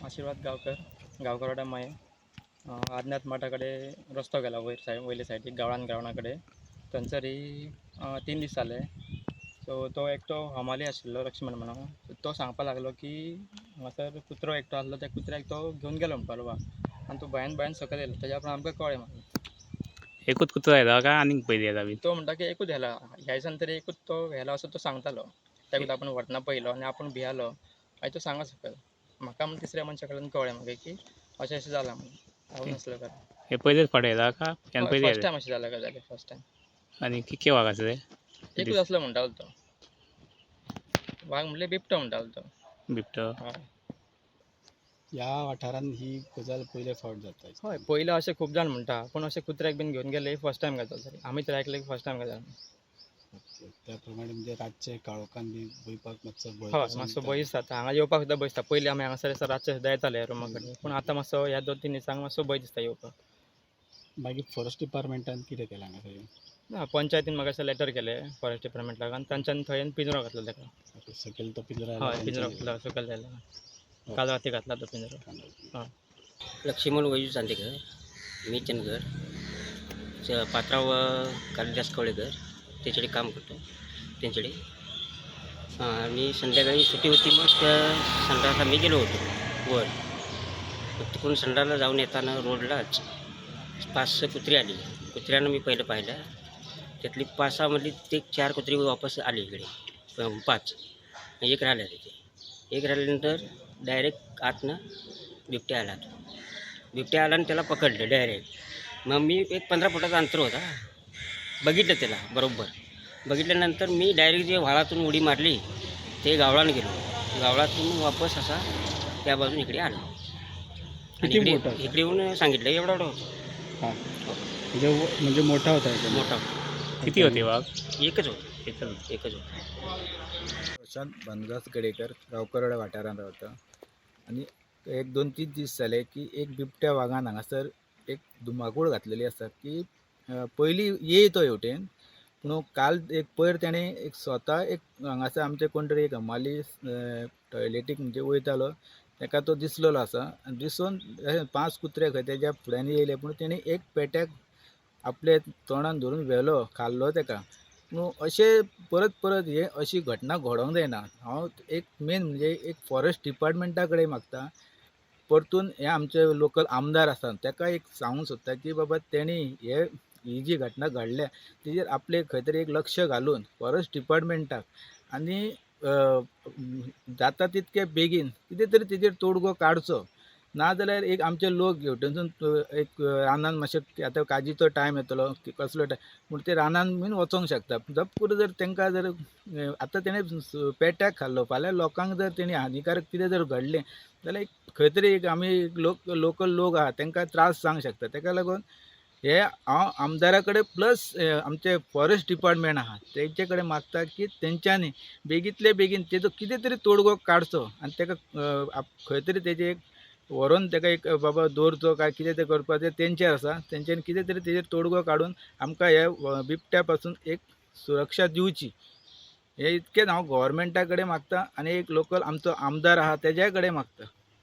आशिर्वाद गांवकर, गांवकरवाडा माये. आदनाथ मठा कडेन रस्तो गेला वयर सायड, वयले सायडीक गांवळान ग्रावंडा कडेन. थंयसर 3 दीस जाले. सो तो एकटो हमाली आशिल्लो लक्ष्मण म्हणून, तो सांगपा लागलो की हांगासर कुत्रो एकटो आसलो, त्या कुत्र्याक तो घेवन गेलो म्हणपाक लागलो वाग आनी तो भंयान भंयान सकयल येयलो. तेज्या उपरांत आमकां कळ्ळें मागीर. एकूच कुत्रो येता काय आनीक पयलीं येता बी? तो म्हणटा की एकूच व्हेला ह्या दिसान तरी, एकूच तो व्हेला असो तो सांगतालो. ताका आपूण व्हरतना पळयलो आनी आपूण भियालो. मागीर तो सांगा सकयल म्हाका म्हण तिसऱ्या मनशा कडल्यान कळ्ळें मागीर की अशें अशें जालां म्हणून. हांव नासलो घरा. हे पयलेच फावट येता का ह्यान पयलीं फर्स्ट येता? टायम अशें जालां गजाली, फर्स्ट टायम. आनी कितके वाग आसा ते? एकूच आसलो म्हणटालो तो. वाग म्हणल्यार बिबटो म्हणटालो तो. बिबटो. हय. ह्या वाठारांत ही गजाल पयले फावट जाता? हय, पयलीं अशें खूब जाण म्हणटा, पूण अशें कुत्र्याक बीन घेवन गेले फर्स्ट टायम गजाल जाली. आमी तर आयकलें फर्स्ट टायम गजाल. ओके, त्या प्रमाणे म्हणजे रातचे काळोखान बी वयपाक मातसो भंय हय. कसो मातसो दिसता. भंय दिसता. आतां हांगा येवपाक सुद्दां भंय दिसता. पयलीं आमी हांगासर रातचे सुद्दां येताले रुमा कडेन, पूण आतां मातसो ह्या 2-3 दिसांक मातसो भंय दिसता येवपाक. मागीर फॉरेस्ट डिपार्टमेंटान कितें केलां हांगा? ना, पंचायतीन म्हाका अशें लेटर केलें फॉरेस्ट डिपार्टमेंटाक आनी तांच्यान थंय पिंजरो घातलो ताका. ओके, सकयल तो पिंजरा आयला? हय, पिंजरो घातलो सकयल जायला. काल राती घातला तो पिंजरो. हय. लक्ष्मण वैजू चांदेकर, मी चंदगड पात्राव कालिदास कवळेकर त्यांच्याकडे काम करतो त्यांच्याकडे. आणि संध्याकाळी सुट्टी होती, मग त्या संडासला मी गेलो होतो वर. मग तिकडून संडासला जाऊन येताना रोडलाच पाच सहा कुत्री आली. कुत्र्यांना मी पहिलं पाहिलं. त्यातली पाच सहामधली ते चार कुत्री वापस आली इकडे, पाच एक राहिल्या तिथे. एक राहिल्यानंतर डायरेक्ट आतनं बिबट्या आला तो. बिबट्या आला आणि त्याला पकडलं डायरेक्ट. मग मी एक 15 फुटाचा अंतर होता, बघितलं त्याला बरोबर. बघितल्यानंतर मी डायरेक्ट जे व्हाळातून उडी मारली ते गावळान गेलो. गावळातून वापस असा त्या बाजून इकडे आलो आणि किती इकडे मोठा होता? इकडे येऊन सांगितलं, एवढा एवढा होता. हां, म्हणजे म्हणजे मोठा होता एकदम? मोठा. किती होते वाघ? एकच होता. एकच? एकच होता. प्रशांत भानुदास गडेकर, गांवकरवाडा वाठारांत रावता आनी एक 2-3 दीस जाले की एक बिबट्या वागान हांगासर एक धुमाकूळ घातलेली आसा की पयलीं येय तो हेवटेन, पूण काल एक पयर तेणें एक स्वता एक हांगासर आमचे कोण तरी एक हमाली टॉयलेटीक म्हणजे वयतालो, ताका तो दिसलेलो आसा. आनी दिसून अशे पांच कुत्रे खंय तेज्या फुड्यान येयले, पूण तेणी एक पेट्याक आपले तोंडान धरून व्हेलो, खाल्लो ताका. पूण अशें परत परत हे अशी घटना घडोवंक जायना. हांव एक मेन म्हणजे एक फॉरेस्ट डिपार्टमेंटा कडेन मागता, परतून हे आमचे लोकल आमदार आसा ताका एक सांगूंक सोदता की बाबा तेणी हे ही जी घटना घडल्या तेजेर आपलें खंय तरी एक लक्ष घालून फॉरेस्ट डिपार्टमेंटाक आनी जाता तितके बेगीन कितें तरी तेजेर तोडगो काडचो. नाजाल्यार एक आमचे लोक हेवटेनसून एक रानान मातशें, आतां काजीचो टायम येतलो, कसलो टायम म्हूण ते रानान बीन वचोंक शकता. जप जर तांकां जर आतां तेणें पेट्याक खाल्लो, फाल्यां लोकांक जर तेणी हानिकारक कितें जर घडलें जाल्यार एक खंय तरी एक आमी लोक, लोकल लोक आहा तांकां त्रास जावंक शकता. ताका लागून हे हांव आमदारा कडेन प्लस आमचे फॉरेस्ट डिपार्टमेंट आहा तेंचे कडेन मागता की तेंच्यांनी बेगींतले बेगीन तेजो कितें तरी तोडगो काडचो आनी ताका खंय तरी तेजे एक व्हरोन ताका एक बाबा दवरचो काय कितें तें करपाचें तेंचेर आसा. तेंच्यांनी कितें तरी तेजेर तोडगो काडून आमकां हे बिबट्या पासून एक सुरक्षा दिवची, हे इतकेंच हांव गोवोरमेंटा कडेन मागता आनी एक लोकल आमचो आमदार आहा तेज्याय कडेन मागता.